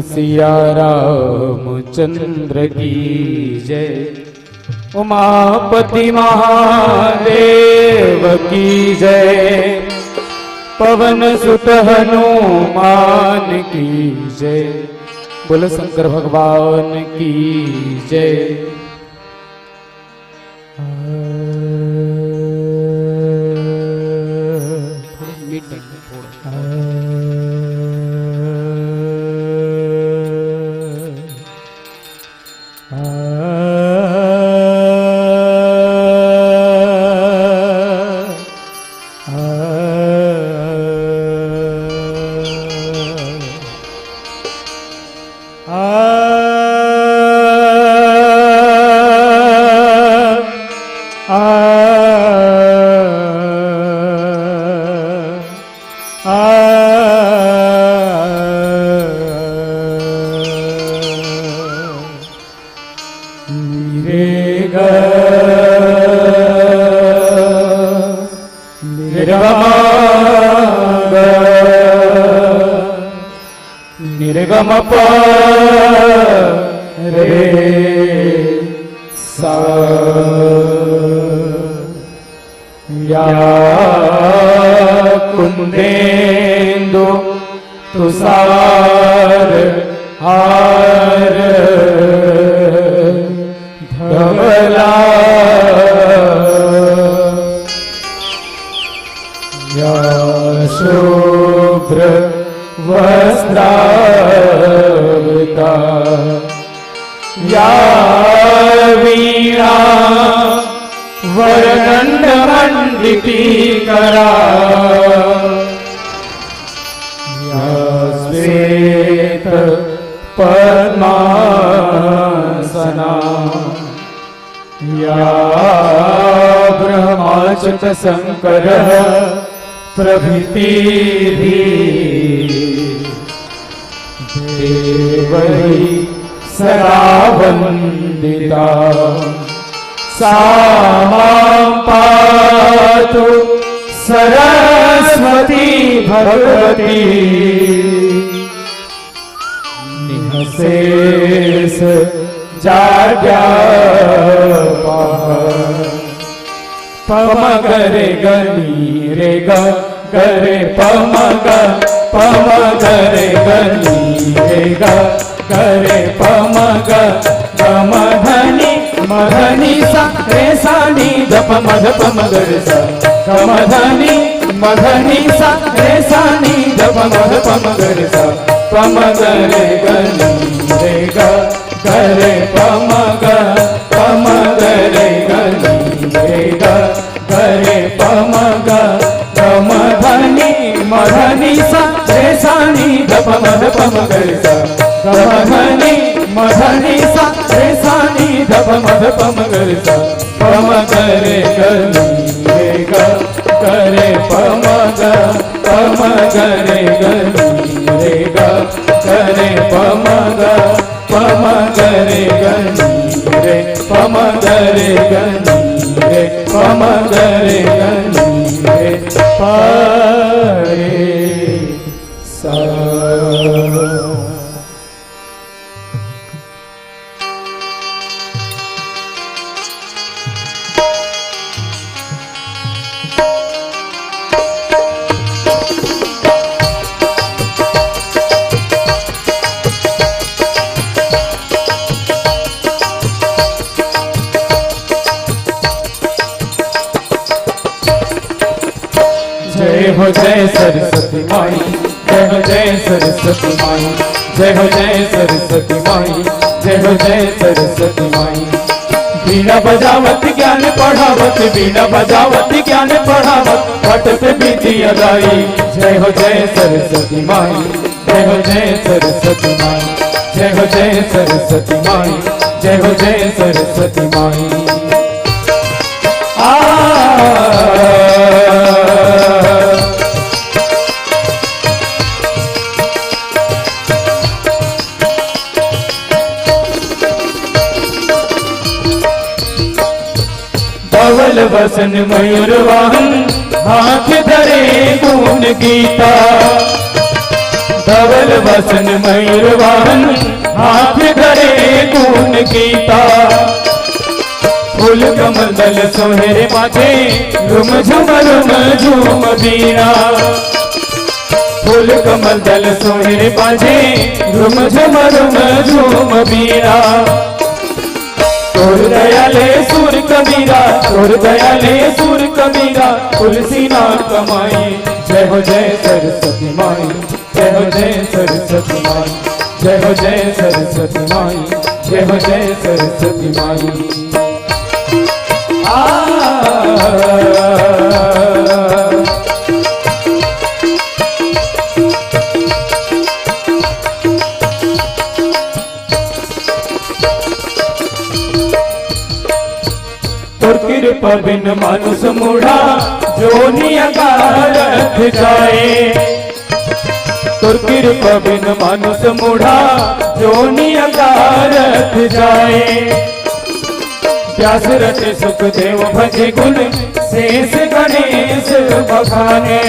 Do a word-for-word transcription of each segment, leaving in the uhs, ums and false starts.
सिया रामचंद्र की जय, उमापति महादेव की जय, पवन सुत हनुमान की जय। बोलो शंकर भगवान की जय। थोड़ा मीठ डाल दो, थोड़ा। निर्गम प रे सा। या कुंदेंदु तुषार हार धवला, या शुभ्र वस्त्रावृता, या वीणा वरदंड मंडिती करा, या श्वेत पद्मासना, या ब्रह्माच्युत शंकर प्रभृति देवहि सदा वंदिता। सा मां पातु सरस्वती भगवती निःशेष जाड्यापहा। पम ग रे ग नी रे ग, ग रे पम ग, पम ग रे ग नी रे ग, ग रे पम ग, ग म ध नी, म ध नी सा, रे सा नी ध प म ध प म ग रे सा, ग म ध नी, म ध नी सा, रे सा नी ध प म ध प म ग रे सा, प म ग रे ग नी रे ग, ग रे प म ग, प म ग रे ग नी रे ग, ग रे प म ग, ग म ध नी, म ध नी सा, रे सा नी ध प म ध प म ग रे सा, ग म ध नी, म ध नी सा, रे सा नी ध प म ध प म ग रे सा, प म ग रे ग नी रे ग, ग रे प म ग, प म ग रे ग नी रे ग, ग रे प म ग, प म ग रे ग नी रे, प म ग रे ग नी रे, प म ग रे ग नी रे, प रे सा। जय हो जय सरस्वती माई, जय हो जय सरस्वती माई, जय हो जय सरस्वती माई, जय हो जय सरस्वती माई। बीणा बजावत ज्ञान पढ़ावत, बीणा बजावत ज्ञान पढ़ावत, पटत विद्या दाई। जय हो जय सरस्वती माई, जय हो जय सरस्वती माई, जय हो जय सरस्वती माई, जय हो जय सरस्वती माई। आ धवल वसन मयूर वाहन, हाथ धरे गुण गीता। धवल वसन मयूर वाहन, हाथ धरे गुण गीता। फूल कमल दल सोहरे माझे, रुम झुम रुम झुम बीना। फूल कमल दल सोहरे माझे, रुम झुम रुम झुम बीना। तोर दया ले सुर कबीरा, तोर दया ले सुर कबीरा, तुलसी ना कमाई। जय हो जय सरस्वती माई, जय हो जय सरस्वती माई, जय हो जय सरस्वती माई, जय हो जय सरस्वती माई। आ, तोर कृपा बिन मानुष मूढ़ा, जोनि अकारथ जाए। तोर कृपा बिन मानुष मूढ़ा, जोनि अकारथ जाए। व्यास रटि सुखदेव भजे गुण, शेष गणेश बखाने।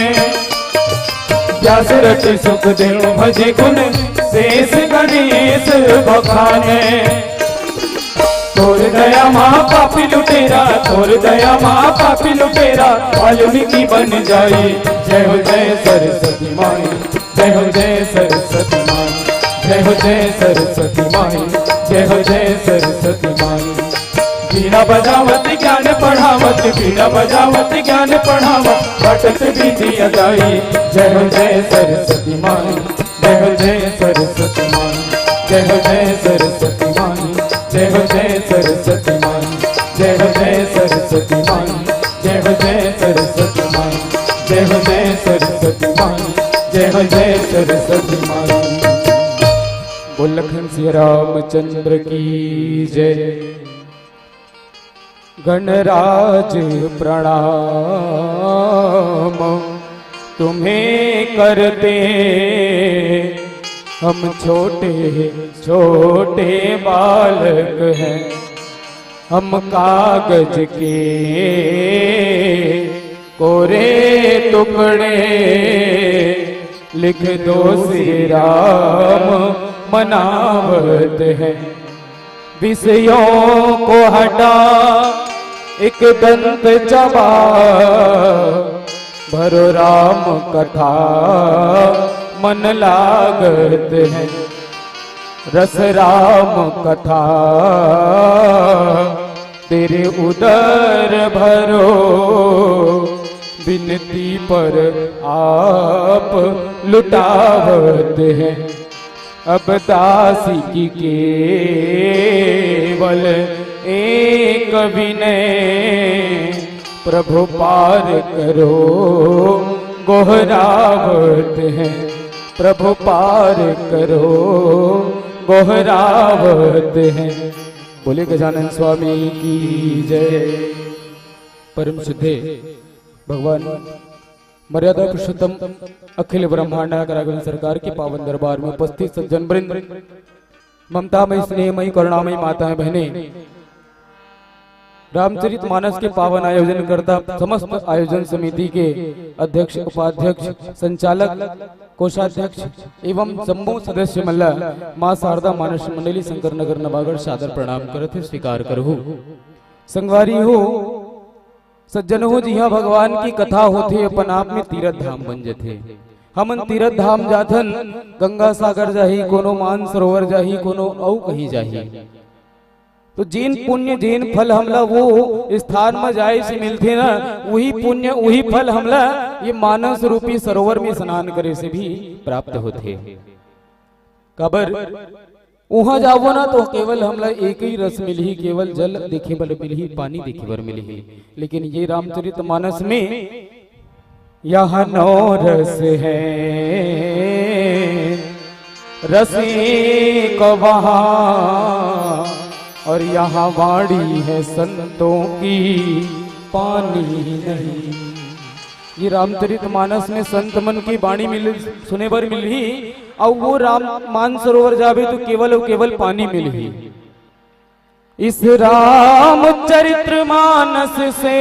व्यास रटि सुखदेव भजे गुण, शेष गणेश बखाने। तोर दया मा पापी लुटेरा, तोर दया मा पापी लुटेरा, वाल्मीकि बन जाई। जय हो जय सरस्वती माई, जय हो जय सरस्वती माई, जय हो जय सरस्वती माई, जय हो जय सरस्वती माई। बीना बजावत ज्ञान पढ़ावत, बीना बजावत ज्ञान पढ़ावत, भटत विद्या दाई। जय हो जय सरस्वती माई, जय हो जय सरस्वती माई, जय हो जय सरस्वती माई, जय हो जय सरस्वती माई, जय हो जय सरस्वती माई, जय हो जय सरस्वती माई, जय हो जय सरस्वती माई, जय हो जय सरस्वती माई। बोल लखन सिया रामचंद्र की जय। गणराज प्रणाम तुम्हें करते, हम छोटे छोटे बालक हैं, हम कागज के कोरे टुकड़े, लिख दो श्री राम मनावत हैं। विषयों को हटा एक दंत चबा, भरो राम कथा मन लागत है। रस राम कथा तेरे उदर भरो, विनती पर आप लुटावत हैं। अब दासी की केवल एक विनय, प्रभु पार करो गोहरावत हैं, प्रभु पार करो गोहरावत हैं। बोले गजानन स्वामी की जय। परम श्रद्धेय भगवान मर्यादा पुरुषोत्तम अखिल ब्रह्मांड नायक राघवेंद्र सरकार के पावन दरबार में उपस्थित सज्जन वृंद, ममतामय, स्नेहमय, करुणामय माताएं, बहनें, रामचरित मानस के पावन आयोजन करता समस्त आयोजन समिति के अध्यक्ष, उपाध्यक्ष, संचालक, कोषाध्यक्ष एवं समूह सदस्य मन ला माँ शारदा मानस मंडली शंकर नगर नवागढ़ सादर प्रणाम करत हे, स्वीकार करहु। संगवारी हो, सज्जन हो, जिहाँ भगवान की कथा होथे, अपन आप में तीरथ धाम बन जथे। हमन तीरथ धाम जाथन, गंगा सागर जाही, कोनो मानसरोवर जाही, कोनो अउ कहीं जाही। तो जेन पुण्य, जेन फल हमला वो स्थान म जाए से मिलथे ना, वही पुण्य, वही फल हमला ये मानस रूपी सरोवर में स्नान करे से भी प्राप्त होथे। काबर? उहाँ जाबो ना, तो केवल हमला एक ही रस मिलही, केवल जल देखे बर मिलही, पानी देखे बर मिलही। लेकिन ये रामचरित मानस में यहाँ नौ रस है, रस एक वहाँ, और यहाँ वाणी है संतों की, पानी नहीं। ये रामचरित मानस में संत मन की वाणी मिल, सुने बर मिलही, अउ वो राम मानसरोवर जाबे तो केवल अउ केवल पानी मिलही। इस रामचरित मानस से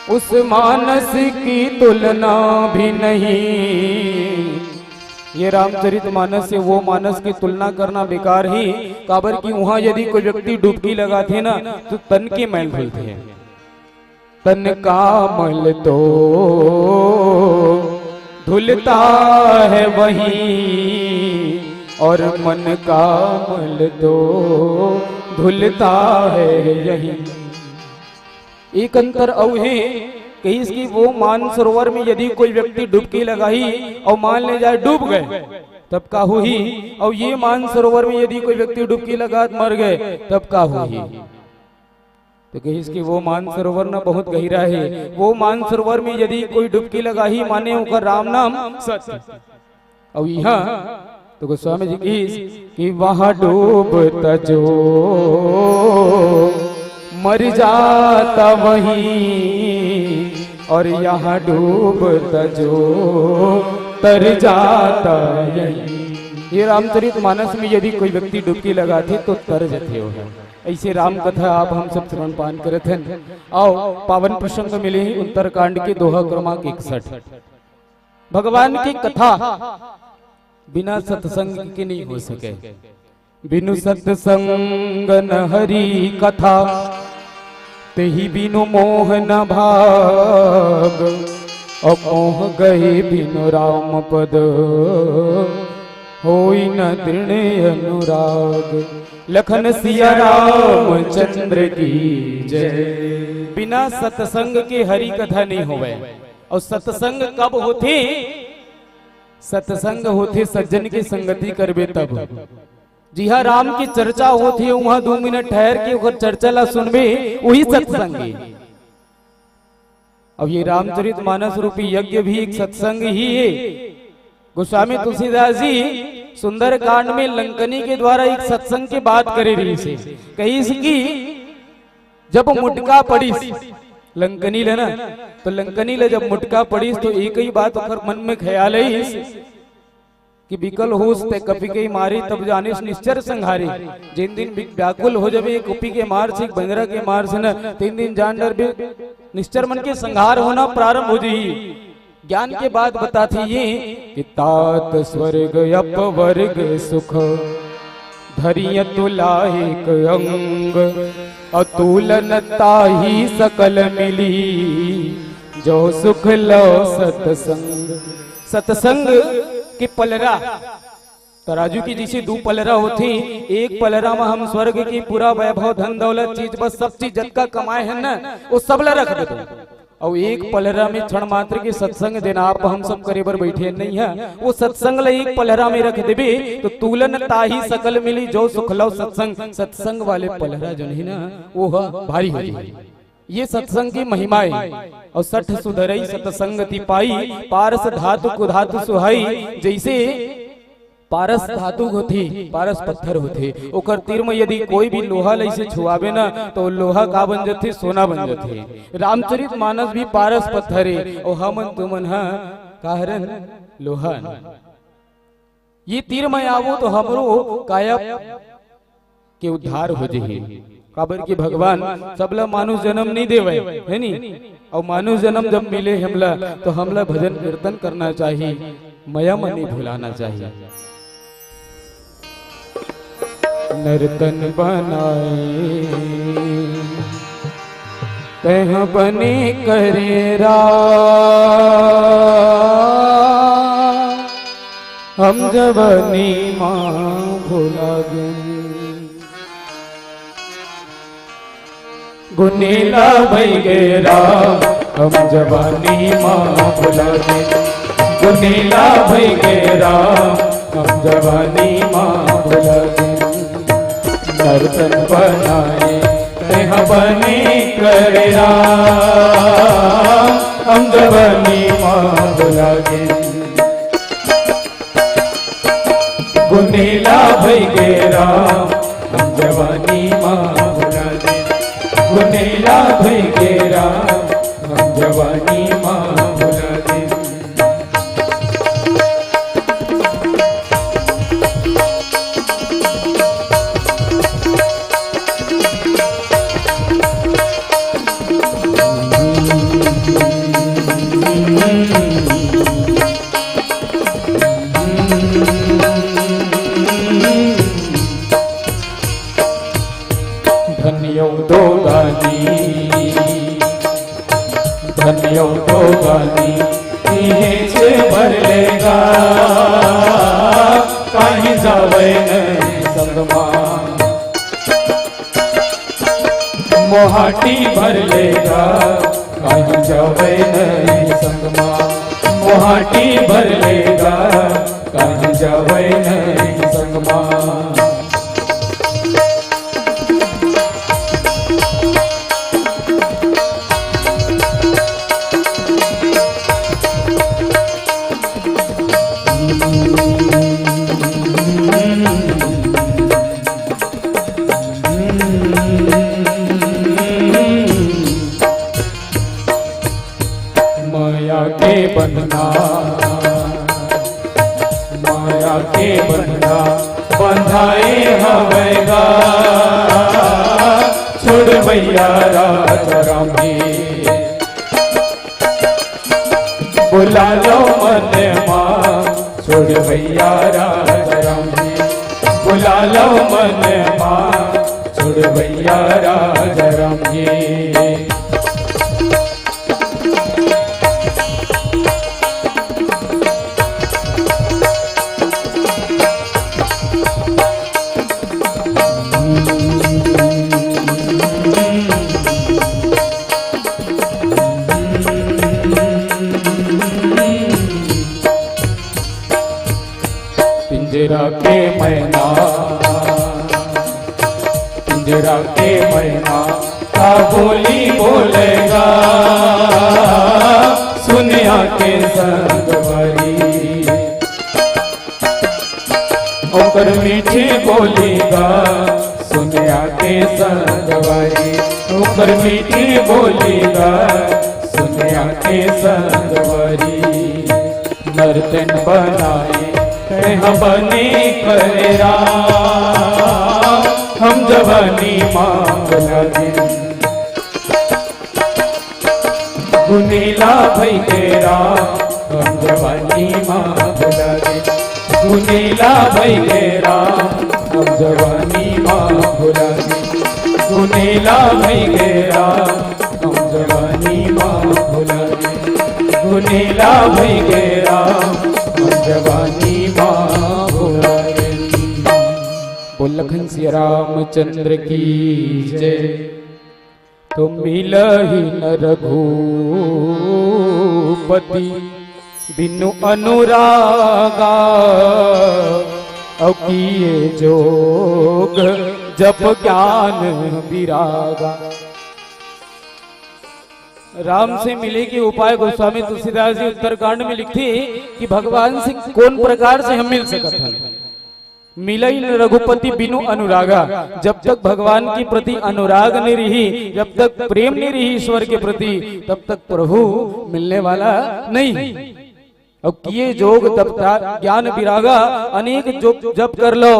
उस मानस की तुलना भी नहीं। ये रामचरित मानस से वो मानस की तुलना करना बेकार ही, काबर कि उहाँ यदि कोई व्यक्ति डुबकी लगाथे ना, तो तन के मैल धुलथे। तन का मल तो धुलता है वहीं, और मन का मल तो धुलता है यहीं। एक अंतर अउ हे, कहिस कि वो मानसरोवर में यदि कोई व्यक्ति डुबकी लगाही अउ मान ले जाए डूब गए, तब का होही? अउ ये मानसरोवर में यदि कोई व्यक्ति डुबकी लगात मर गए, तब का होही? तो कहिस कि वो मानसरोवर न बहुत गहिरा हे, वो मानसरोवर में यदि कोई डुबकी लगाही, माने ओकर राम नाम सत्य। अउ इहाँ तो गोस्वामी जी कहिस कि वहाँ डूबता जो मर जाता वहीं, और यहाँ डूबता जो तर जाता यहीं। ये रामचरित मानस में यदि कोई व्यक्ति डुबकी लगाथे तो तर जथे ओह। ऐसे राम कथा आप हम सब श्रवण पान करत हन। अउ पावन प्रसंग मिले हे उत्तरकांड के दोहा क्रमांक इकसठ। भगवान की कथा बिना सत्संग के नहीं हो सके। बिनु सत्संग न हरि कथा, तेहि बिनु मोह न भाग। अउ मोह गए बिनु राम पद, होई न दृढ़ अनुराग। लखन सिया रामचंद्र की जय। बिना सत्संग के हरि कथा नहीं होवे। अउ सत्संग कब होथे? सत्संग होथे सज्जन के संगति करबे तब। जिहाँ राम की चर्चा होथे, उहाँ दू मिनट ठहर के ओकर चर्चा ला सुनबे, वही सत्संग हे। अब ये रामचरित मानस रूपी यज्ञ भी एक सत्संग ही हे। गोस्वामी तुलसीदास जी सुंदरकांड में लंकनी के द्वारा एक सत्संग के बात करे रहिस हे। कहिस कि जब मुटका पड़िस लंकनी ले ना, तो लंकनी ले जब मुटका पड़िस तो एक ही बात ओकर मन में ख्याल आइस कि बिकल होस ते कपि के मारे, तब जानिस निश्चर संहारे। जिन दिन बि-, व्याकुल हो जाबे कपि के मार से, बंदरा के मार से ना, तिन दिन जान डरबे। निश्चर मन के संहार होना प्रारंभ हो जाही। ज्ञान के बात बताथे ये कि तात स्वर्ग अपवर्ग सुख, धरि अतुलायक अंग। अतुलन ताहि सकल मिली, जो सुख लो सत्संग। सत्संग के पलरा, तराजू के जैसे दू पलरा होथे, एक पलरा में हम स्वर्ग के पूरा वैभव, धन दौलत, चीज बस, सब चीज जतका कमाए हन ना, वो सब ला रख देबो। अउ एक पलरा में क्षण मात्र के सत्संग, जेन आप हम सब करे बर बैठे नहीं है, वो सत्संग ला एक पलरा में रख देबे, तो तुलन ताहि सकल मिली, जो सुख लो सत्संग। सत्संग वाले पलरा जो नहीं ना, वो ह भारी हो जाही। ये सत्संग की महिमा हे। अउ सठ सुधरई सत्संगति पाई, पारस धातु कुधातु सुहाई। जैसे पारस धातु होथे, पारस पत्थर होथे, ओकर तीर में यदि कोई भी लोहा ल अइसे छुआबे ना, तो लोहा का बन जथे? सोना बन जथे। रामचरित मानस भी पारस पत्थर हे, अउ हमन तुमन ह का हरन? लोहा। ये तीर में आवो तो हमरो काया के उद्धार हो जही। काबर कि भगवान सबला मानुष जन्म नहीं देवे, है नी? अउ मानुष जन्म जब मिले हमला, तो हमला भजन कीर्तन करना चाहिए, मया म नहीं भुलाना चाहिए। नर तन बनाए तैं बने करे राम, हम जवानी माँ भुला गए। गुनेला भई गे राम, हम जवानी माँ भुला गए। गुनेला भई गे राम, हम जवानी माँ भुला गए। नर तन बनाए तैं बने करे राम, हम जवानी माँ भुला गए। गुनेला भई गे राम, हम जवानी माँ भुला गए। गुनेला भई गे राम, हम जवानी माँ भुला गए। मोहाटी भर लेगा, कहीं जावे नहीं संगमा। मोहाटी भर लेगा, कहीं जावे नहीं संगमा। माया के बंधना, माया के बंधना बंधाए हवैगा। छोड़ भैया राजा राम जी, बुला लो मन मा। छोड़ भैया राजा राम जी, बुला लो मन मा। छोड़ भैया राजा राम जी। पिंजरा के मैना, पिंजरा के मैना, का बोली बोलेगा, सुनिया के संगवारी। ओकर मीठी बोली गा, सुनिया के संगवारी। ओकर मीठी बोली गा, सुनिया के संगवारी। नर्तन बनाए तैं बने करे राम, हम जवानी मांग लगिन। गुनीला भई के राम, हम जवानी मांग लगिन। गुनीला भई के राम, हम जवानी मांग लगिन। गुनीला भई के राम, हम जवानी मांग लगिन। गुनीला भई के राम, हम जवानी मांग लगिन। बोल लखन सिया रामचंद्र की जय। तो मिलही न रघुपति बिनु अनुरागा, अउ किए जोग जप ज्ञान विरागा। राम से मिले के उपाय गोस्वामी तुलसीदास जी उत्तरकांड में लिखथे कि भगवान से कौन प्रकार से हम मिल सकत हन। मिलही न रघुपति बिनु अनुरागा। जब तक भगवान के प्रति अनुराग नहीं रही, जब तक प्रेम नहीं रही ईश्वर के प्रति, तब तक प्रभु मिलने वाला नहीं। अब किए जोग तप ज्ञान विरागा, अनेक जो जप कर लो,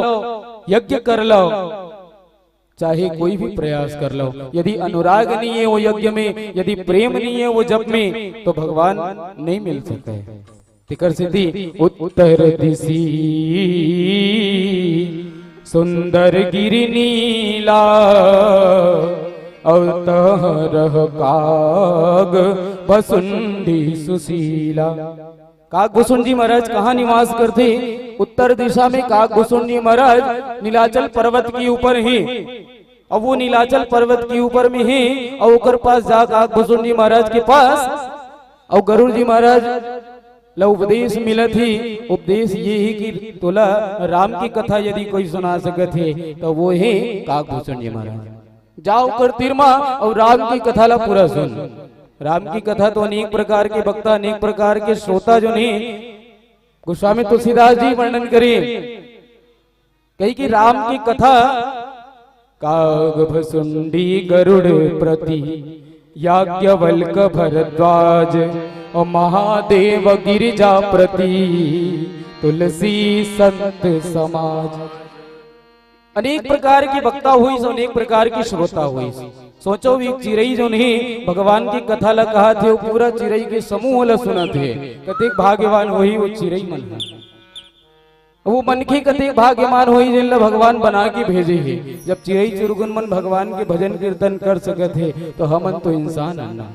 यज्ञ कर लो, चाहे कोई भी प्रयास कर लो, यदि अनुराग नहीं है वो यज्ञ में, यदि प्रेम नहीं है वो जप में, तो भगवान नहीं मिल सकता है। तेकर सेती उत्तर दिसी सुंदर गिरि नीला, अउ तह रह काग भसुंडी सुशीला। काग भसुंडी महाराज कहाँ निवास करथे? उत्तर दिशा में काग भसुंडी महाराज नीलाचल पर्वत के ऊपर ही। अब वो नीलाचल पर्वत के ऊपर में ही, अउ ओकर पास जा काग भसुंडी महाराज के पास, अउ गरुड़ जी महाराज ला उपदेश मिलत ही। उपदेश ये ही कि तोला राम की कथा यदि कोई सुना सकत हे, तो वो हे काग भसुंडी महाराज। जा ओकर तीर मा अउ राम की कथा ला पूरा सुन। राम की कथा तो अनेक प्रकार के वक्ता, अनेक प्रकार के श्रोता जो नहीं, गोस्वामी तुलसीदास जी वर्णन करी। कही कि राम की कथा, काग भसुंडी गरुड़ प्रति, याज्ञवल्क भरद्वाज, अउ महादेव गिरिजा प्रति, तुलसी संत समाज। अनेक प्रकार के वक्ता होइस, अनेक प्रकार के श्रोता होइस। सोचो, एक चिरई जो नहीं भगवान की कथा ला कहत हे, वो पूरा चिरई के समूह ला सुनत हे, कतेक भाग्यवान होही वो चिरई मन ह। वो मनखे कतेक भाग्यवान होही, जेन ला भगवान बना के भेजे हे। जब चिरई चुरगुन मन भगवान के भजन कीर्तन कर सकत हे, तो हमन तो इंसान हन ना।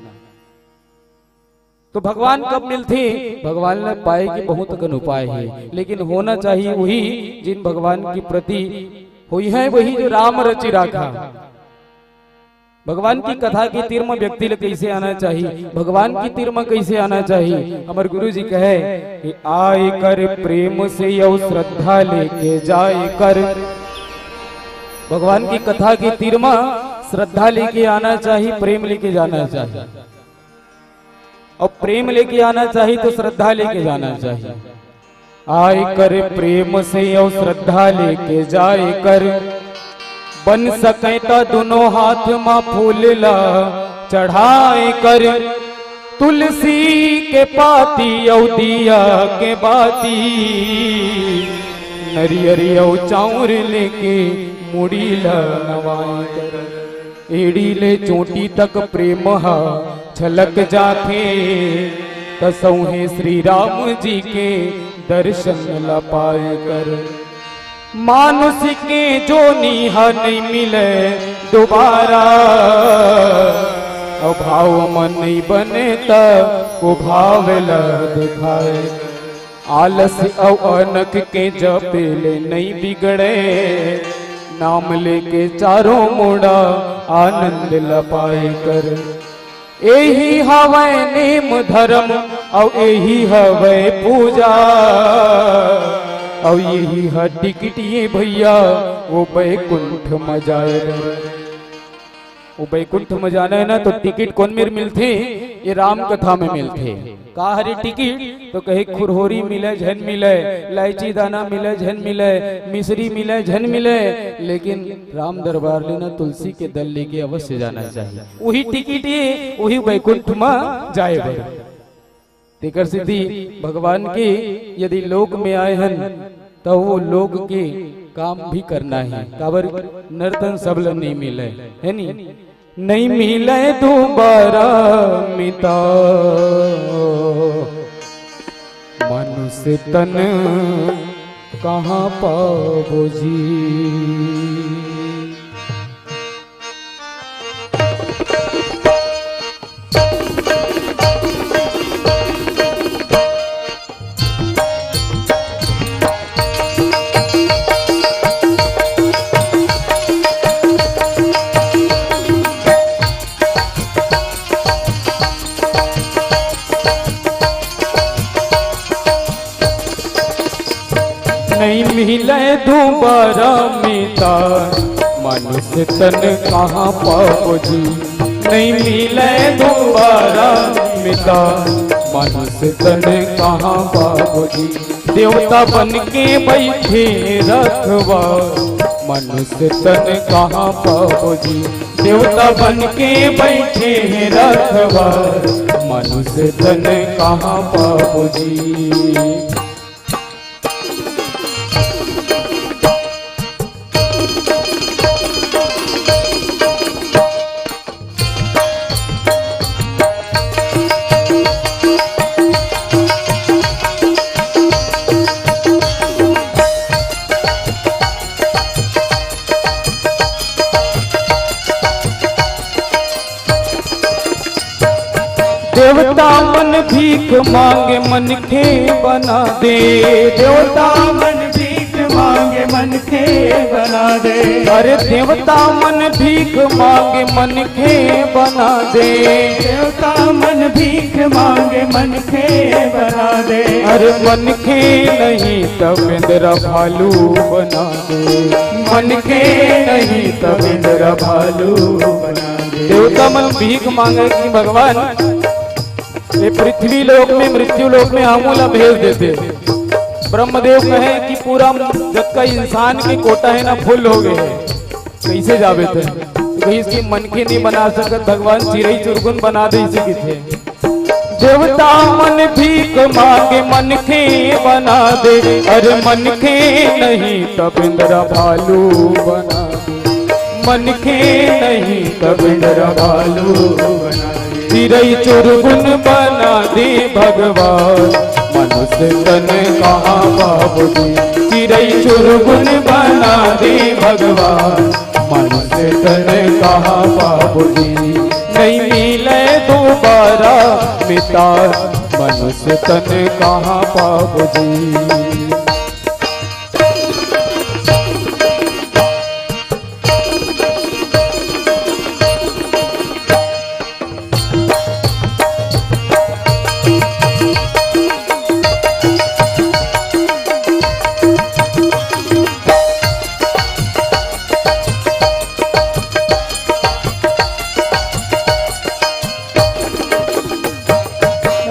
तो भगवान कब मिलथे? भगवान ला पाए के बहुत अकन उपाय हे, लेकिन होना चाहिए वही, जिन भगवान के प्रति होई है वही जो राम रचि राखा। भगवान की कथा के तीर म व्यक्ति ल कइसे आना चाही, भगवान की तीर म कइसे आना चाही। हमर गुरु जी कहे कि आय कर प्रेम से अउ श्रद्धा लेके जाय कर। भगवान की कथा के तीर म श्रद्धा लेके आना चाही, प्रेम लेके जाना चाही। अउ प्रेम लेके आना चाही तो श्रद्धा लेके जाना चाही। आय कर प्रेम से अउ श्रद्धा लेके जाय कर, बन सके त दुनों हाथ म फूल ला चढ़ाय कर। तुलसी के पाती अउ दिया के बाती, नरियर अउ चाउर लेके मुड़ी ला नवाय कर। एड़ी ले चोटी तक प्रेम ह छलक जाथे, त सौंहे श्री राम जी के दर्शन ल पाय कर। मानुष के जोनी ह नइ मिले दोबारा, अउ भाव म नइ बने त ओ भाव ल दिखाय। आलस अउ अनख के जपे ले नइ बिगड़े, नाम लेके चारों मुड़ा आनंद ल पाय कर। एही हवय नेम धरम अउ एही हवय पूजा, अउ एही ह टिकट ये भइया वो बैकुंठ म जाय बर। वो बैकुंठ म जाना हे ना, तो टिकट कोन मेर मिलथे? ये राम कथा म मिलथे। का हरे टिकट? तो कहे, खुरहोरी मिले झन मिले, लाइची दाना मिले झन मिले, मिश्री मिले झन मिले, लेकिन राम दरबार ले ना तुलसी के दल लेके अवश्य जाना चाहिए। वही टिकट ये, वही बैकुंठ म जाय बर। तेकर सेती भगवान के यदि लोक में आए हन, त वो लोक के काम भी करना हे। काबर? नरतन सब ल नइ मिले, हे नी? नइ मिले दोबारा मिता, मनुष्य तन कहाँ पाबो जी। नइ मिले दोबारा मिता, मनुष्य तन कहाँ पाबो जी। नइ मिले दोबारा मिता, मनुष्य तन कहाँ पाबो जी। देवता बन के बइठे रथवा, मनुष्य तन कहाँ पाबो जी। देवता बन के बइठे रथवा, मनुष्य तन कहाँ पाबो जी। देवता मन भीख मांगे, मनखे बना दे। देवता मन भीख मांगे, मनखे बना दे। अरे देवता मन भीख मांगे, मनखे बना दे। देवता मन भीख मांगे, मनखे बना दे। अरे मनखे नहीं त बेंदरा भालू बना दे। मनखे नहीं त बेंदरा भालू बना दे। देवता मन भीख मांगे कि भगवान, ये पृथ्वी लोक में, मृत्यु लोक में हमू ला भेज देते। ब्रह्मदेव कहे कि पूरा जतका इंसान के कोटा हे ना, फुल हो गए हे, कइसे जाबे ते? तो कहिस कि मनखे नहीं बना सकत भगवान, चिरई चुरगुन बना दे, इसे किथे। देवता मन भीख मांगे, मनखे बना दे। अरे मनखे नहीं त बेंदरा भालू बना दे। मनखे नहीं त बेंदरा भालू बना दे। चिरई चुरगुन बना दे भगवान, मनुष्य तन कहाँ पाबो जी। चिरई चुरगुन बना दे भगवान, मनुष्य तन कहाँ पाबो जी। नइ मिले दोबारा मिता, मनुष्य तन कहाँ पाबो जी।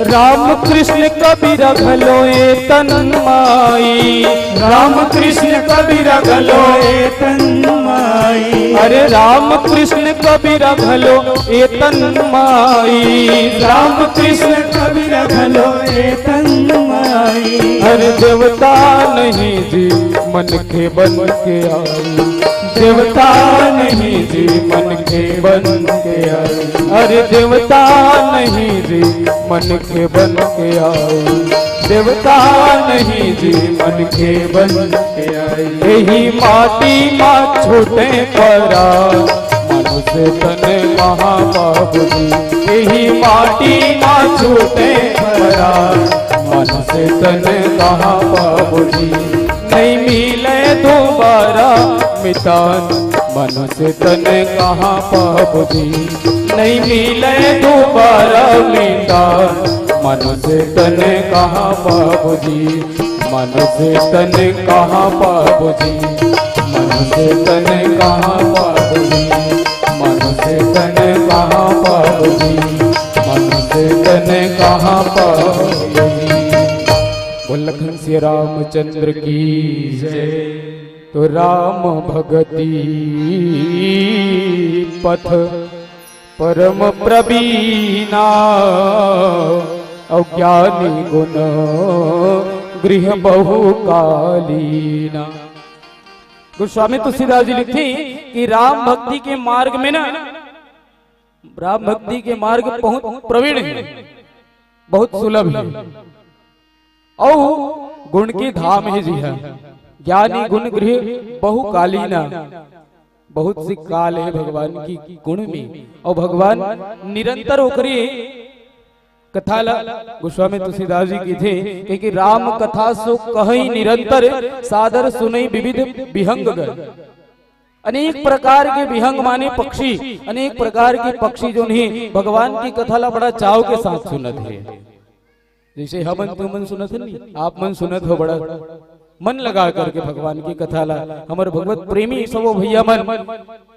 राम कृष्ण कबीर घलो ए तन माई। राम कृष्ण कबीर घलो ए तन माई। अरे राम कृष्ण कबीर घलो ए तन माई। राम कृष्ण कबीर घलो ए तन माई। अरे देवता नहीं जी, मनखे बन के आई। देवता नहीं जी, मनखे बन के आई। अरे देवता नहीं जी, मनखे बन के आई। देवता नहीं जी, मनखे बन के आई। यही माटी मा छूटे परा, मनुष्य तन कहाँ पाबो जी। यही माटी मा छूटे परा, मनुष्य तन कहाँ पाबो जी। नहीं मिले दोबारा मितान, मनुष्य तन कहाँ पाबो जी। नहीं मिले दोबारा मितान, मनुष्य तन कहाँ पाबो जी। मनुष्य तन कहाँ पाबो जी। मनुष्य तन कहाँ पाबो जी। मनुष्य तन कहाँ पाबो जी। मनुष्य तन कहाँ पाबो जी। बोल लखन सिया रामचंद्र की जय। तो राम भगति पथ परम प्रवीणा, अउ ज्ञानी गुण गृह बहुकालीना। गोस्वामी तुलसीदास जी लिखथे कि राम भक्ति के मार्ग में ना, राम भक्ति के मार्ग बहुत प्रवीण हे, बहुत सुलभ हे। अउ गुण के धाम हे जी हा। ज्ञानी गुण गृह बहुकालीना, बहुत से काल हे भगवान की गुण में, अउ भगवान निरंतर ओकरे कथा ला गोस्वामी तुलसीदास जी कथे, कहे कि राम कथा सो कहई निरंतर, सादर सुनई विविध विहंग गर। अनेक प्रकार के विहंग माने पक्षी, अनेक प्रकार के पक्षी जोन हे भगवान की कथा ला बड़ा चाव के साथ सुनत हे। जैसे हमन तुमन सुनत हन नी, आप मन सुनत हो बड़ा मन लगा करके भगवान की कथा ला। हमर भगवत प्रेमी सबो भैया मन,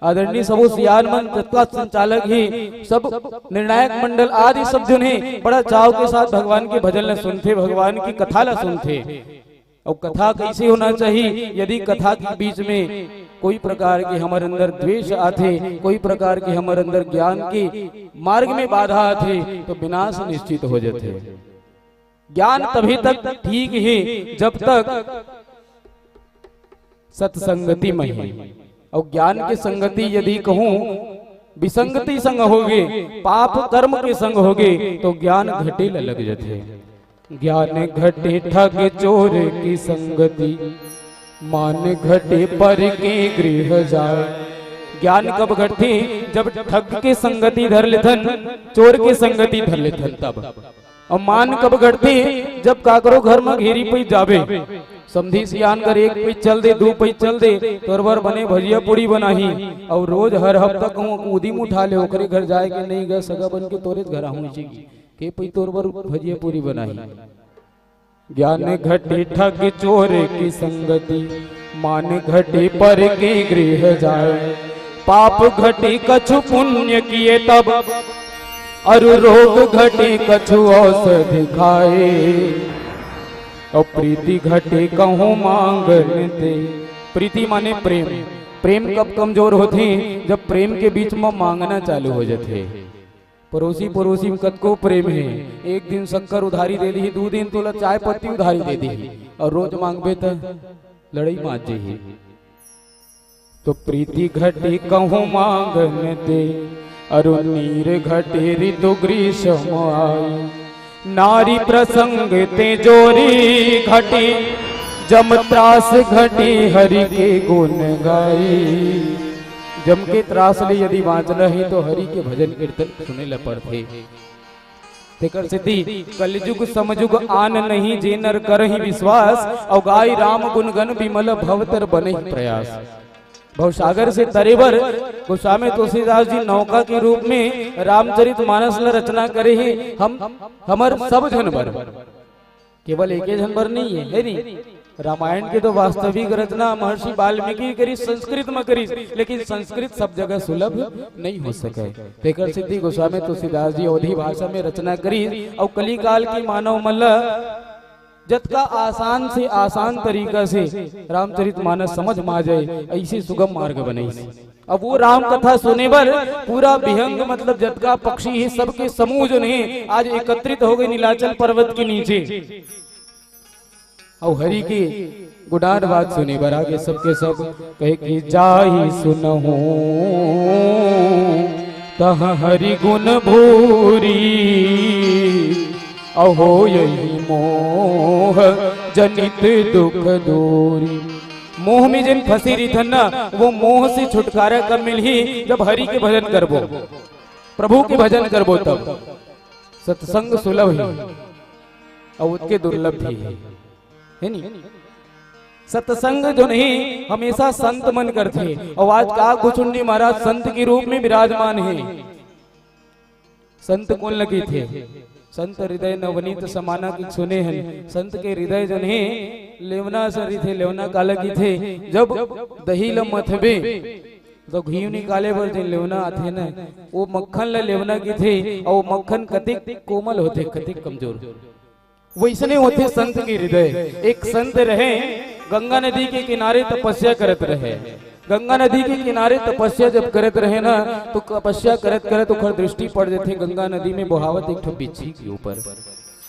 आदरणीय सबो सियान मन, तत्काल संचालक ही सब, निर्णायक मंडल आदि सब जन हे बड़ा चाव के साथ भगवान के भजन ला सुनथे, भगवान की कथा ला सुनथे। अउ कथा कैसे होना चाहिए? यदि कथा के बीच में कोई प्रकार के हमर अंदर द्वेष आथे, कोई प्रकार के हमर अंदर ज्ञान के मार्ग में बाधा आथे, तो विनाश निश्चित हो जाथे। ज्ञान तभी तक ठीक हे जब तक सत्संगति में हे। अउ ज्ञान के संगति यदि कहूँ विसंगति संग होगे, पाप कर्म के संग होगे, तो ज्ञान घटे ल लग जथे। ज्ञान घटे ठग चोर की संगति, मान घटे पर के गृह जाय। ज्ञान कब घटथे? जब ठग के संगति धर लेथन, चोर के संगति धर लेथन तब। अउ मान कब घटथे? जब काकरो घर म घेरी पई जाबे, समधी सियान कर एक पई चल दे, दू पई चल दे, तोर बर बने भजिया पूड़ी बनाही। अउ रोज हर हफ्ता कहूँ उदीम उठा ले, ओकरे घर जाए के नहीं गए, सगा बन के तोरे घर आहूँ जी। के पई तोर बर भजिया पूड़ी बनाही। ज्ञान घटे ठग चोर की संगति, मान घटे पर के गृह जाय। पाप घटे कछु पुण्य किए तब, अरु रोग घटे कछु औषधि खाए। अउ प्रीति घटे कहूँ मांगन ते। प्रीति माने प्रेम। प्रेम कब कमजोर होथे? जब प्रेम के बीच म मांगना चालू हो जाथे। पड़ोसी पड़ोसी में कतको प्रेम हे। एक दिन शक्कर उधारी दे दिही, दू दिन तोला चाय पत्ती उधारी दे दिही, अउ रोज मांगबे त लड़ई माच जही। तो प्रीति घटे कहूँ मांगन ते, अरु नीर घटे ऋतु ग्रीष्म आई। नारी प्रसंग ते जोरी घटे, जम त्रास घटे हरि के गुण गाई। जम के त्रास ले यदि बाँचना हे तो हरि के भजन कीर्तन सुने ल पड़थे। तेकर सेती कलजुग समजुग आन नहीं, जे नर करही विश्वास, अउ गाई राम गुण गन विमल भव तर बनही प्रयास। भवसागर से तरे बर गोस्वामी तुलसीदास जी नौका के रूप में रामचरित मानस ल रचना करे हे। हम, हमर सब झन बर, केवल एके झन बर नहीं हे, हे नहीं? रामायण के तो वास्तविक रचना महर्षि वाल्मीकि करिस, संस्कृत में करिस, लेकिन संस्कृत सब जगह सुलभ नहीं हो सके। तेकर सिद्धि गोस्वामी तुलसीदास जी अवधी भाषा में रचना करिस, अउ कलिकाल के मानव मन ल जतका आसान से आसान तरीका से रामचरित मानस समझ मा जाए, ऐसे सुगम मार्ग बनइस। अब वो राम कथा सुने बर पूरा विहंग, मतलब जतका पक्षी हे, सबके समूह जो नहीं आज एकत्रित हो गए नीलाचल पर्वत के नीचे। अउ हरि के गुणानुवाद सुने बर आगे सबके सब। कहे कि जाहि सुनहु तह हरि गुण भूरी, अहो यही मोह जनित दुख दूरी। मोह में जिन फंसी रहिथन ना, वो मोह से छुटकारा कब मिलही? जब हरि के भजन करबो, प्रभु के भजन करबो तब। सत्संग सुलभ हे अउ ओतके दुर्लभ भी हे, हे नी? सत्संग जो नहीं, हमेशा संत मन करथे। अउ आज काकभुजचंडी महाराज संत के रूप में विराजमान हे। संत कोन ल कहिथे? संत हृदय नवनीत समाना के सुने हन। संत के हृदय जो नहीं, लेवना असन रहिथे। लेवना काला कहिथे? जब दही ल मथबे तो घी निकाले बर जेन लेवना आथे न, वो मक्खन ल लेवना कहिथे। अउ वो मक्खन कतिक कोमल होथे, कतिक कमजोर। वइसने होथे संत के हृदय। एक संत रहे, गंगा नदी के किनारे तपस्या करत रहे। गंगा नदी के किनारे तपस्या जब करत रहे ना, तो तपस्या करत करत ओकर दृष्टि पड़ जाथे गंगा नदी में बोहावत एक ठो बिच्छी के ऊपर।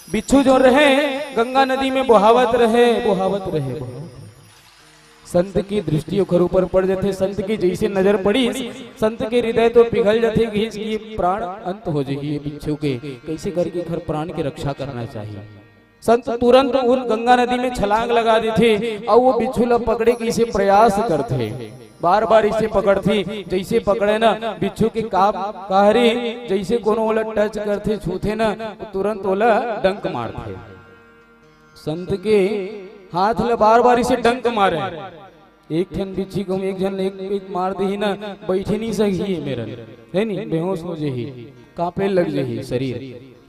बिच्छू जो रहे, गंगा नदी में बोहावत रहे, बोहावत रहे, बोहावत। संत की दृष्टि ओकर ऊपर पड़ जाथे। संत की जैसे नजर पड़ी, संत के हृदय तो पिघल जाथे कि इसकी प्राण अंत हो जाही ये बिच्छू के। कैसे करके एकर प्राण की रक्षा करना चाहिए। संत तुरंत उन गंगा नदी में छलांग लगा देथे अउ वो बिच्छू ला पकड़े के इसे प्रयास करथे। बार बार इसे पकड़थे, जैसे पकड़े ना, बिच्छू के काम कहरी, जैसे कोनो ओला टच करथे, छूथे ना, तुरंत ओला डंक मारथे। संत के हाथ ल बार बार इसे डंक मारे। एक ठन बिच्छी को एक झन एक, एक मार देही ना, बैठे नहीं सही मेरन, है नी, बेहोश हो जाही, कांपे लग जाही शरीर।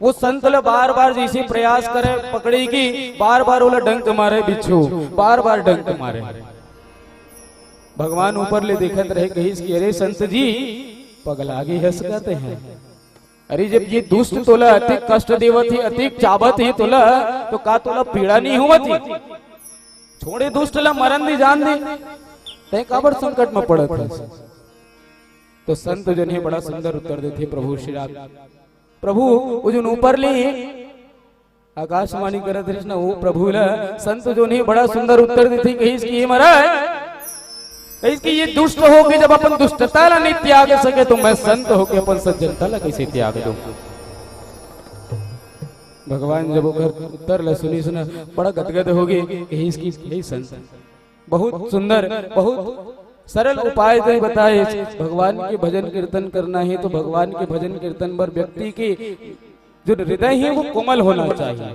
वो संत ल बार बार जैसे प्रयास करे पकड़े की, बार बार ओला डंक मारे बिच्छू, बार बार डंक मारे। भगवान ऊपर ले देखत रहे, कहिस कि अरे संत जी, पगला गे हस का तेंह? अरे जब ये दुष्ट तोला अतिक कष्ट देवत हे, अतिक चाबत हे तोला, तो का तोला पीड़ा नहीं होवत हे? छोड़े दुष्ट ला, मरन दे, जान दे, तें काबर संकट में पड़त हस? तो संत जन हे बड़ा सुंदर उत्तर देथे प्रभु श्री राम। प्रभु वो जन ऊपर ले आकाशवाणी करत रहिस ना, वो प्रभु ला संत जो नहीं बड़ा सुंदर उत्तर देथे, कहिस कि ये महाराज, कहिस कि ये दुष्ट होके जब अपन दुष्टता ला नहीं त्याग सके, तो मैं संत होके अपन सज्जनता ला कैसे त्याग दूं? भगवान जब ओकर उत्तर ला सुनिस ना, बड़ा गदगद हो गे, कहिस कि हे संत, बहुत सुंदर, बहुत सरल उपाय तैं बताए। भगवान के भजन कीर्तन करना है, तो भगवान के भजन कीर्तन बर व्यक्ति के जो हृदय है, वो कोमल होना चाहिए।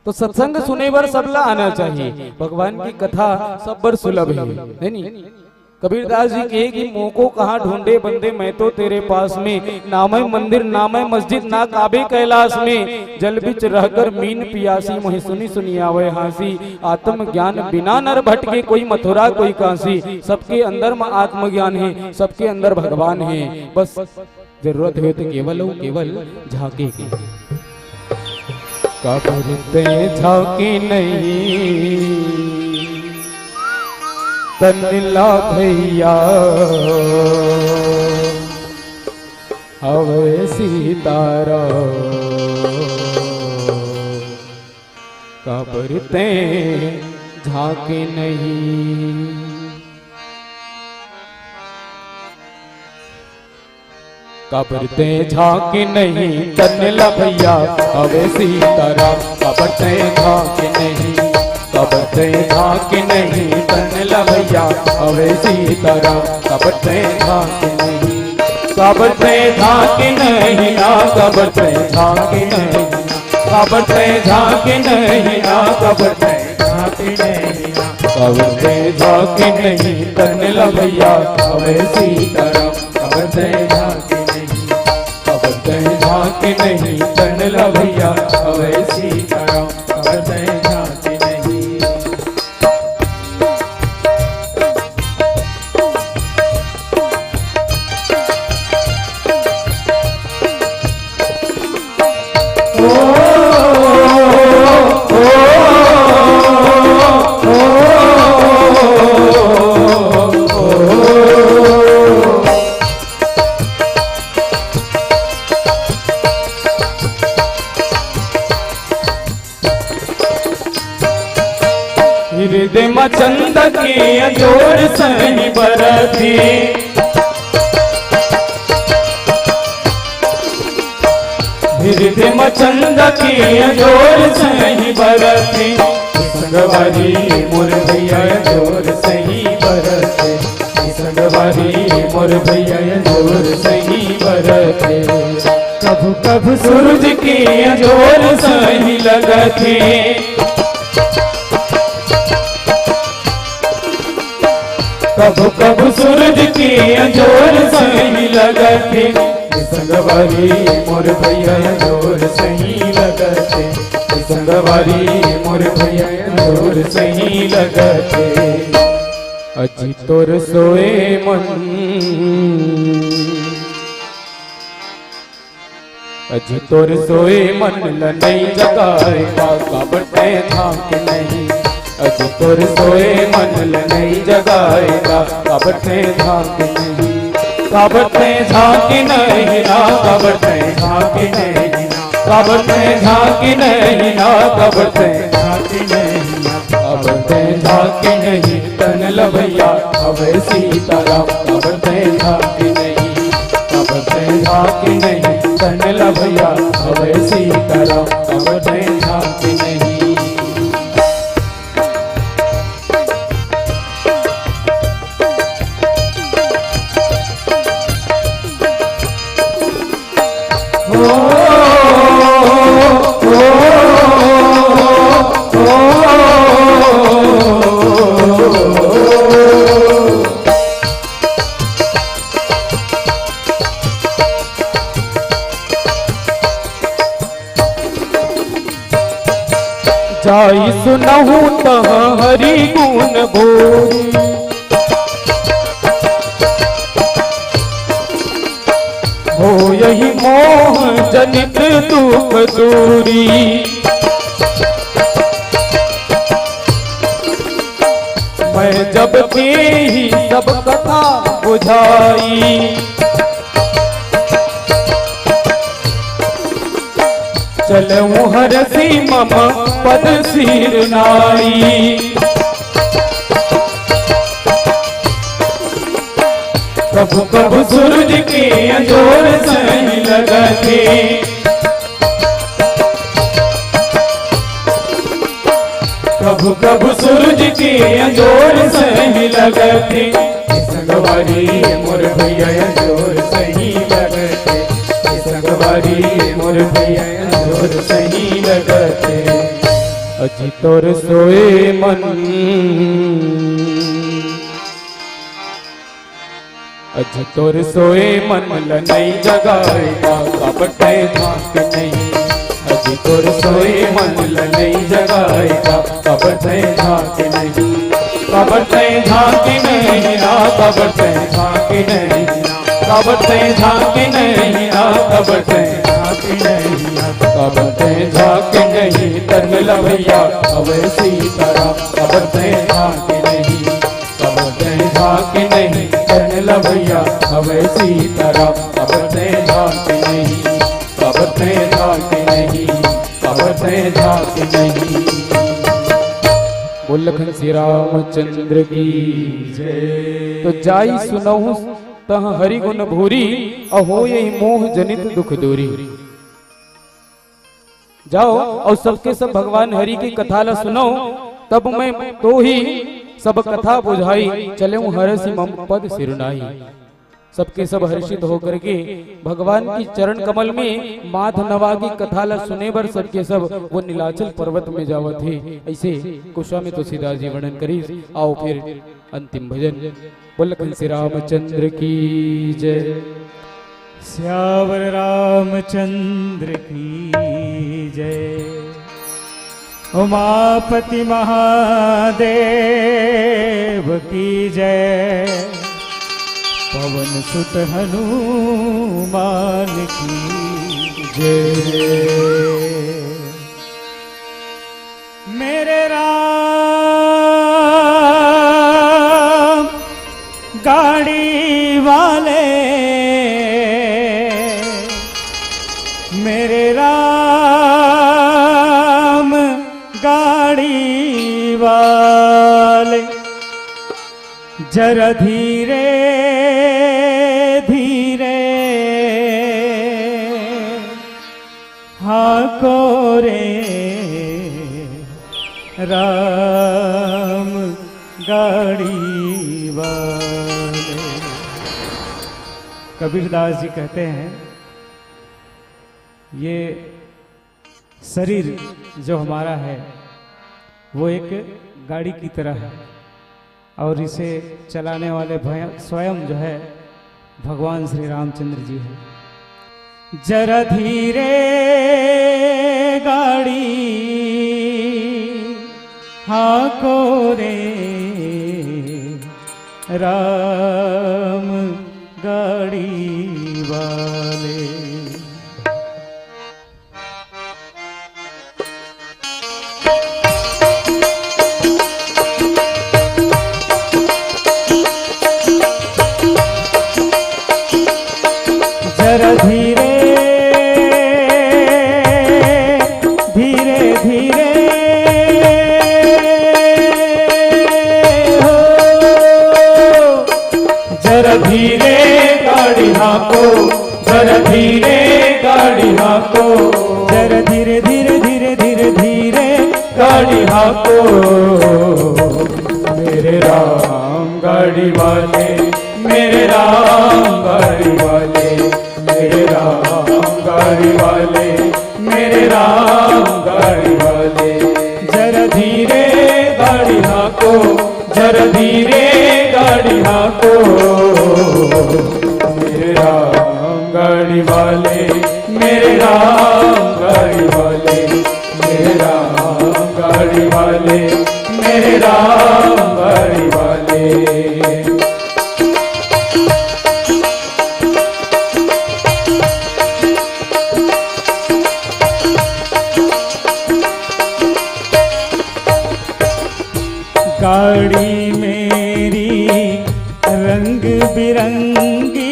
तो सत्संग सुने बर सबला आना चाहिए। भगवान की कथा सब बर सुलभ है, है नी? कबीरदास जी कहे कि मोको कहाँ ढूंढे बंदे, मैं तो तेरे पास में। नामे मंदिर नामे मस्जिद ना काबे कैलाश में। जल बिच रहकर मीन पियासी, मोहे सुनि सुनि आवै हाँसी। आत्मज्ञान बिना नर भटके, कोई मथुरा कोई काशी। सबके अंदर में आत्मज्ञान है, सबके अंदर भगवान है। बस जरूरत होय तो केवल अउ केवल झांके के। काबर तें झांके नहीं तन ला भैया, हवै सीताराम। काबर तें झांके नहीं। काबर तें झांके नहीं तन ला भैया, हवै सीताराम। काबर तें झांके नहीं, काबर तें झांके नहीं तन ला भैया, हवै सीताराम। काबर तें झांके नहीं, काबर तें झांके नहीं ना, काबर तें झांके नहीं ना, काबर तें झांके नहीं ना, काबर तें झांके नहीं ना, काबर तें झांके नहीं तन ला भैया, हवै सीताराम। काबर तें झांके नहीं, काबर तें झांके नहीं तन ला भैया, हवै सीताराम। काबर तें झांके अंजोर सही बरथे। हृदय म चंदा के अंजोर सही बरथे। संगवारी मोर भैया अंजोर सही बरथे। संगवारी मोर भैया अंजोर सही बरथे। कभू कभू सूरज के अंजोर सही लगथे। कभू कभू सूरज के अंजोर सही लगथे। संगवारी मोर भैया अंजोर सही लगथे। संगवारी मोर भैया अंजोर सही लगथे। अजी तोर सोए मन, अजी तोर सोए मन ल नइ जगाए का, काबर तैं झांके नहीं। अजी तोर सोए मन ल नइ जगाए का, काबर तैं झांके नहीं। काबर तैं झांके नहीं ना, काबर तैं झांके नहीं ना, काबर तैं झांके नहीं ना, काबर तैं झांके नहीं ना, काबर तैं झांके नहीं। तन ल भैया हवय सीताराम, काबर तैं झांके नहीं। काबर तैं झांके नहीं, तन ल भैया हवय सीताराम, काबर तैं झांके नहीं। जाई सुनहु तहाँ हरि गुण भोरी, होयहि मोह जनित दुख दूरी। मैं जब केही सब कथा बुझाई, चलहु हरषि मम पद सिरनाई। कभू कभू सूरज के अंजोर सही लगथे। कभू कभू सूरज के अंजोर सही लगथे। संगवारी मोर भैया अंजोर सही लगथे। संगवारी मोर भैया अंजोर सही लगथे। अजी तोर सोए मन, अजी तोर सोए मन ल नइ जगाए का, काबर तैं झांके नहीं। अजी तोर सोए मन ल नइ जगाए का, काबर तैं झांके नहीं। काबर तैं झांके नहीं ना, काबर तैं झांके नहीं ना, काबर तैं झांके नहीं ना, काबर तैं झांके नहीं ना, काबर तैं झांके नहीं। तन ल भैया हवय सीताराम, काबर तैं झांके नहीं। काबर तैं झांके नहीं, तन ल भैया हवय सीताराम। काबर तैं झांके नहीं, काबर तैं झांके नहीं, काबर तैं झांके नहीं। बोल लखन श्री रामचंद्र की जय। तो जाई सुनहु तहाँ हरि गुण भोरी, अहो यही मोह जनित दुख दूरी। जाओ अउ सबके सब भगवान हरि के कथा ला सुनव, तब मैं तोही सब कथा बुझाई, चलेंव हरषि मम पद सिरनाई। सबके सब हर्षित होकर के भगवान की चरण कमल में माथ नवा के कथा ला सुने बर सबके सब वो नीलाचल पर्वत में जावत हे। ऐसे कुशा में तुलसीदास जी वर्णन करिस। आओ फिर अंतिम भजन। बोल लखन श्री रामचंद्र की जय। सियावर रामचंद्र की जय। उमापति महादेव की जय। पवन सुत हनुमान की जय। मेरे राम गाड़ी वाले, मेरे राम गाड़ी वाले, जरा धीरे धीरे हाँको रे राम गाड़ी वाले। कबीरदास जी कहते हैं, ये शरीर जो हमारा है, वो एक गाड़ी की तरह है और इसे चलाने वाले भय-, स्वयं जो है, भगवान श्री रामचंद्र जी हैं। जरा धीरे गाड़ी हाँको रे राम गाड़ी वाले। जरा धीरे धीरे धीरे हो, जरा धीरे गाड़ी हाँको, जरा धीरे गाड़ी हाँको, जरा धीरे धीरे धीरे धीरे धीरे गाड़ी हाँको। मेरे राम गाड़ी वाले, मेरे राम गाड़ी वाले, मेरे राम गाड़ी वाले, मेरे राम गाड़ी वाले। जरा धीरे गाड़ी हाँको, जरा धीरे गाड़ी हाँको। मेरे राम गाड़ी वाले, मेरे राम गाड़ी वाले, मेरे राम गाड़ी वाले, मेरे राम गाड़ी वाले। गाड़ी मेरी रंग बिरंगी,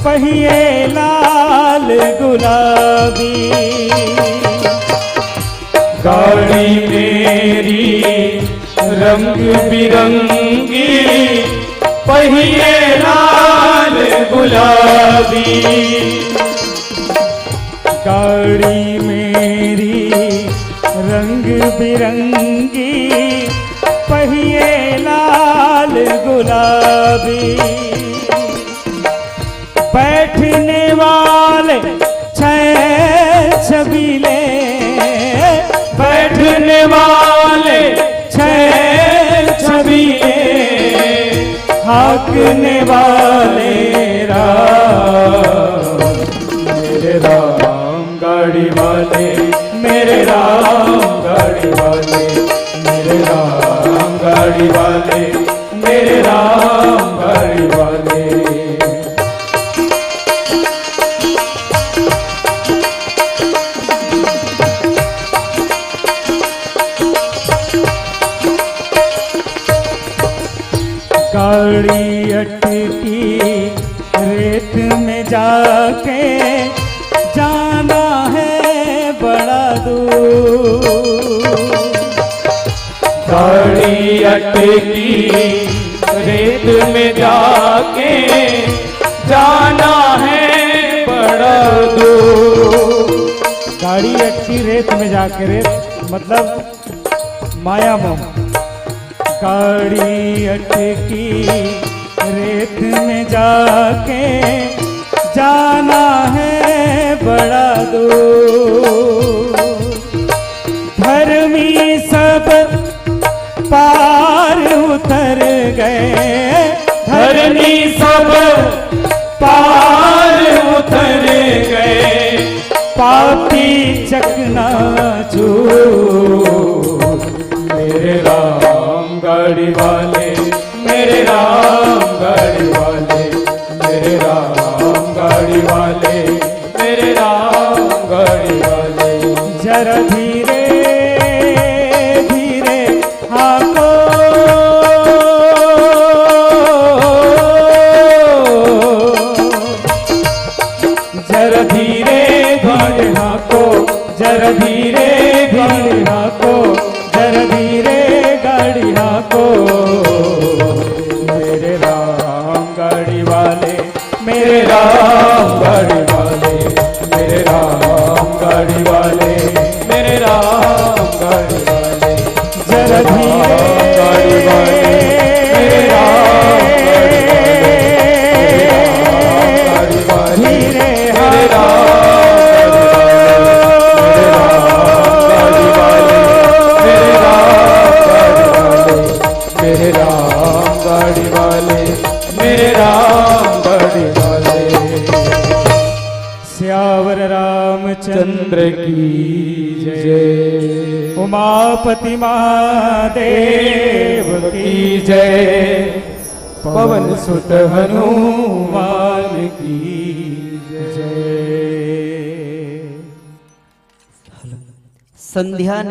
पहिए लाल गुलाबी। गाड़ी मेरी रंग बिरंगी, पहिए लाल गुलाबी। गाड़ी मेरी रंग बिरंगी, पहिए लाल गुलाबी। बैठने वाले छह छबीले, बैठने वाले छह छबीले, हाँकने वाले राम। मेरे राम गाड़ी वाले, मेरे राम गाड़ी वाले, मेरे राम गाड़ी वाले, मेरे राम गाड़ी वाले। गाड़ी अटकी रेत में जाके, जाना है बड़ा दूर। गाड़ी अटकी रेत में जाके, जाना है बड़ा दूर। गाड़ी अटकी रेत में जाके, रेत मतलब माया मोह। गाड़ी अटकी रेत में जाके, जाना है बड़ा दूर। धर्मी सब पार उतर गए, धर्मी सब पार उतर गए, पापी चकनाचूर। मेरे राम गाड़ी वाले, मेरे राम गाड़ी वाले, मेरे राम गाड़ी वाले, मेरे राम गाड़ी वाले। जरा धीरे धीरे हाँको, जरा धीरे धीरे हाँको, मेरे राम बड़े वाले। सियावर रामचंद्र की जय। उमापति महादेव की जय। पवन सुत हनुमान की जय। संध्या